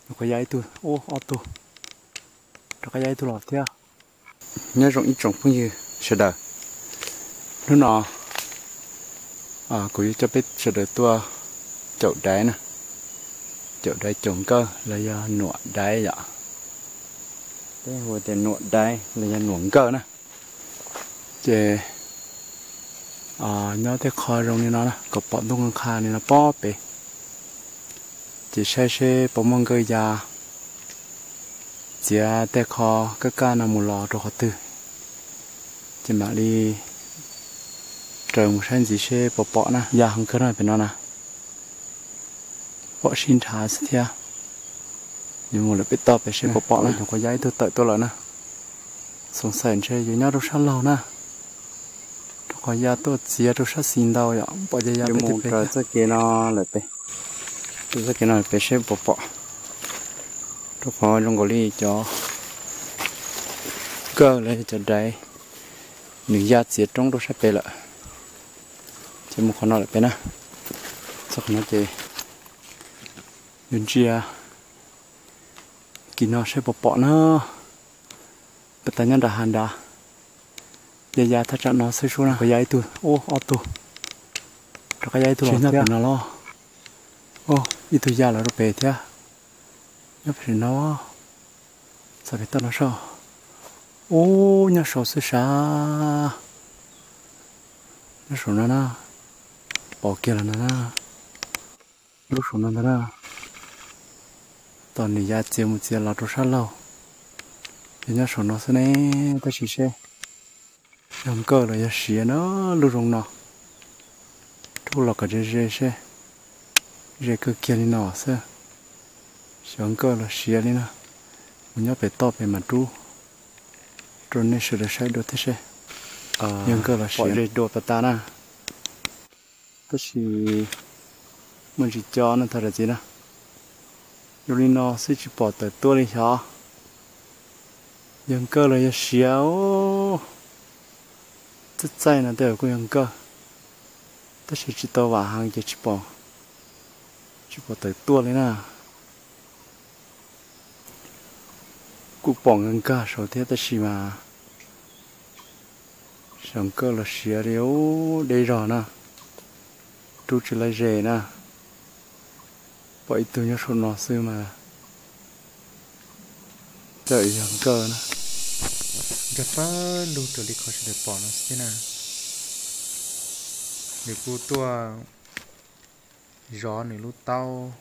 Rov qab ya ib tug, ub, ob tug, rov qab ya ib tug los thiab. Nyob zoo ib tsoom phooj ywg sawv daws. Hnub no kuv yuav coj peb sawv daws tuaj caum daiv na, caum daiv caum nkawj los yog nuam daiv yom. Peb hu tias nuam daiv los yog nuam nkawj na. Ces nyob tej qho zoo li no na, kom pom ntuj nqha li no pob pem, ces saib seb puas muaj nkawj ya txiav tej qho kaj kaj no mus los rau qhov twg, ces mam li raws mus saib ntxiv seb puas pom na. Ya heev kawg no pem no na, pom sib nrhav xwb thiab. Yuav mus lawm pem toj pem seb puas pom na. Rau qhov ya ib tug tawm tuaj lawm na, xoom xaim ntshe yuav nyob rau sab laug na, rau qhov ya tuaj txiav rau sab xis ntau yom, pom ya ya pem txoj kev no lawm pem, txoj kev no pem seb puas pom. Rau qhov zoo nkaus li cov nkawj los cov daiv nws ya txiav roob rau sab pem lawm, ces mus qhov no lawm pem na. Txog qhov no ces yuav ntsia kis no seb puas pom na. Peb tas nyob nram hav nrad, ya ya thaj tsam no xwb sub na. Rov qab ya ib tug, ub, ob tug, rov qab ya ib tug los thiab no los. Ub, ib tug ya los rau pem thiab. Nyob pem no, txog pem toj no soj. Ub, nyob saud xwb sas. Nyob saum no na, pom kiag los no na. Lub saum no ntag na. Tos nws ya txiav mus txiav los rau sab laug. Yog nyob saum no xwb ne, tab sis seb yog nkawj los yog siav na, lub zoo no. Rub los kom ze ze seb, ze kawg kiag li no xwb. Xyov nkawj los siav li na. Mus nyob pem toj pem mam rub rau nej sawv daws saib dua thiab seb yog nkawj los siav. Pom ze dua tas tas na. Tab sis muaj ntsis co no thov zam txim na. Zoo li no xwb tsis pom tawm tuaj li xyov. Yog nkawj los yog siav, txaij txaij no tej zaum kuj yog nkawj, tab sis tsis tau vam heev ces tsis pom, tsis pom tawm tuaj li na. Kuj pom nkag nkag saud thiab tab sis mas xyov nkawj los siav li, deb zog na, rub tsis laib ze na. Pom ib tug nyob saum no xwb mas tej zaum yog nkawj na. Nkag pawg lug raws li qhov sawv daws pom no xwb thiab na. Nws kuj tuaj zov nws lub taub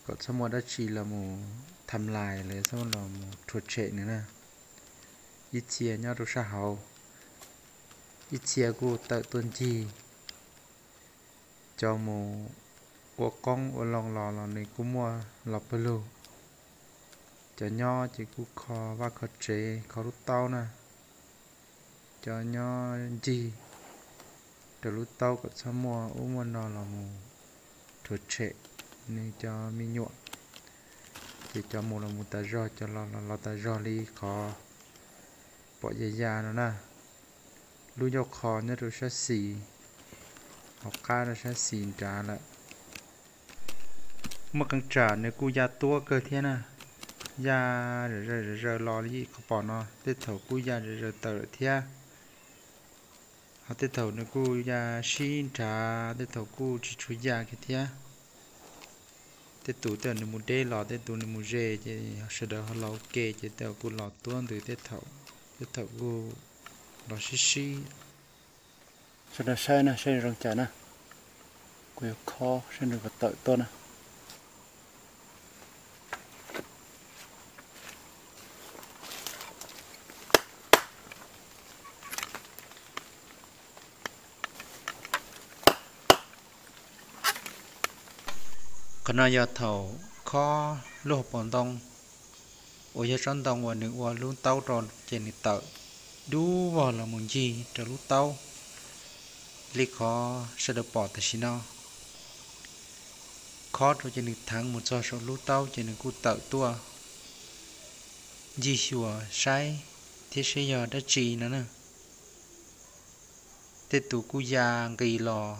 kom txhob muaj dab tsi los mus tham lais los txhob los mus rhuav tshem nws na. Ib txhia nyob rau sab hauv, ib txhia kuj tawm tuaj ncig. Cov mus ua qoob ua loo los los nws kuj muaj los pawg lug. Cov nyob ces kuj kho vaj kho tsev kho lub taub na. Cov nyob ncig rau lub taub kom txhob muaj ub muaj no los mus rhuav tshem nws cov me nyuam. Ces cov mus los mus tas zog, cov los los los tas zog li qhov pom ya ya no na. Lub ncauj qho nyob rau sab xis, hauv qab rau sab xis nrad lawm. Muaj qee tsam nws kuj ya tuab kawg thiab na, ya zam zaws zam zaws los li qhov pom no, tej thaum kuj ya zam zaws tawm lawm thiab. Ho tej thaum nws kuj ya sib nrhav, tej thaum kuj tsis tshua ya kiag thiab. Tej tus tej nws mus deb los, tej tus nws mus ze, ces sawv daws ho los ua ke, ces tej kuj los tuab ntws tej thaum, tej thaum kuj los sib sib. Sawv daws saib na, saib zoo cas na, kuv yuav khob saib nws puas tawm tuaj na. Qhov no yog thaum khob lub hauv paus ntoo uas yog tsob ntoo uas nws ua lub taub rau ces nws tawm dub vog los mus ncig rau lub taub li qhov sawv daws pom tam sim no. Khob rau ces nws theev mus txog saum lub taub ces nws kuj tawm tuaj ncig xyuas saib thiab seb yog dab tsi no na. Tej tus kuj ya nqis los,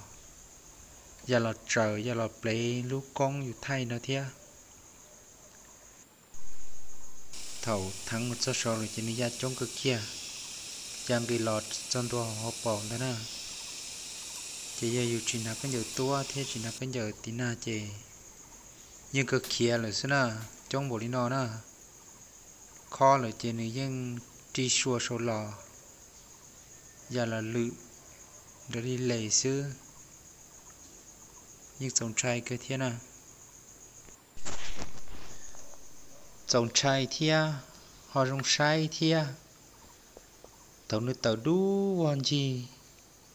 ya los tsaws, ya los plev lub koob yus thaij no thiab. Thaum theev mus txog saud lawm ces nws ya coob kawg kiag, ya nqis los txog ntua hauv paus ntag na. Ces yog yus tsis hnav khaub ncaws tuab thiab tsis hnav khaub ncaws tiv nag ces yeej kawg khiav lawm xwb na, coob npaum li no na. Khob lawm ces nws yeej ri sua saud los, ya los lwm nrov li les xwb, yeej txaus ntshai kawg thiab na. Txaus ntshai thiab ho zoo saib thiab. Thaum nws tawm dub vog ncig,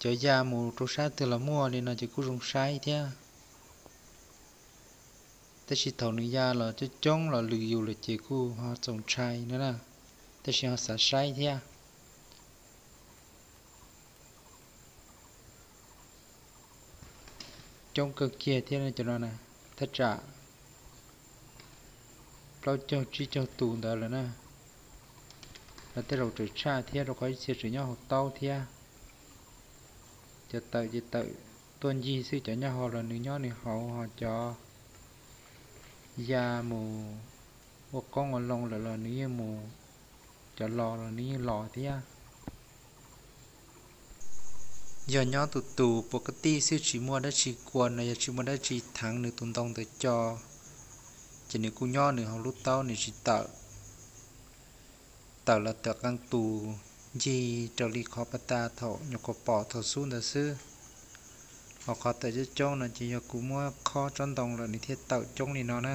cov ya mus rau sab twg los muaj li no ces kuj zoo saib thiab. Tab sis thaum nws ya los coob coob los lwm yus lawm ces kuj ho txaus ntshai no na, tab sis ho xav saib thiab. Coob kawg kiag thiab cov no na, thaj tsam plaub caug tsib caug tus ntawd lawm na. Lawv tej zaum tseem tshaj thiab rau qhov ib txhia tseem nyob hauv taub thiab. Cov tawm ces tawm tuaj ncig xwb, cov nyob hauv los nws nyob nws hauv, ho cov ya mus ua qoob ua loo lawm los nws yeej mus, cov los los nws yeej los thiab. Yog nyob tus tus puas koj tij xwb tsis muaj dab tsi kua no, yog tsis muaj dab tsi theev nws tus ntoo ntawd co, ces nws kuj nyob nws hauv lub taub nws tsis tawm. Tawm los tawm qee tus ncig raws li qhov pas tas thaum nyuam qhuav pom thaum xub ntawd xwb. Ho qhov tawm coob coob no ces yog kuv muab khob tsob ntoo lawm nws thiaj tawm coob li no na.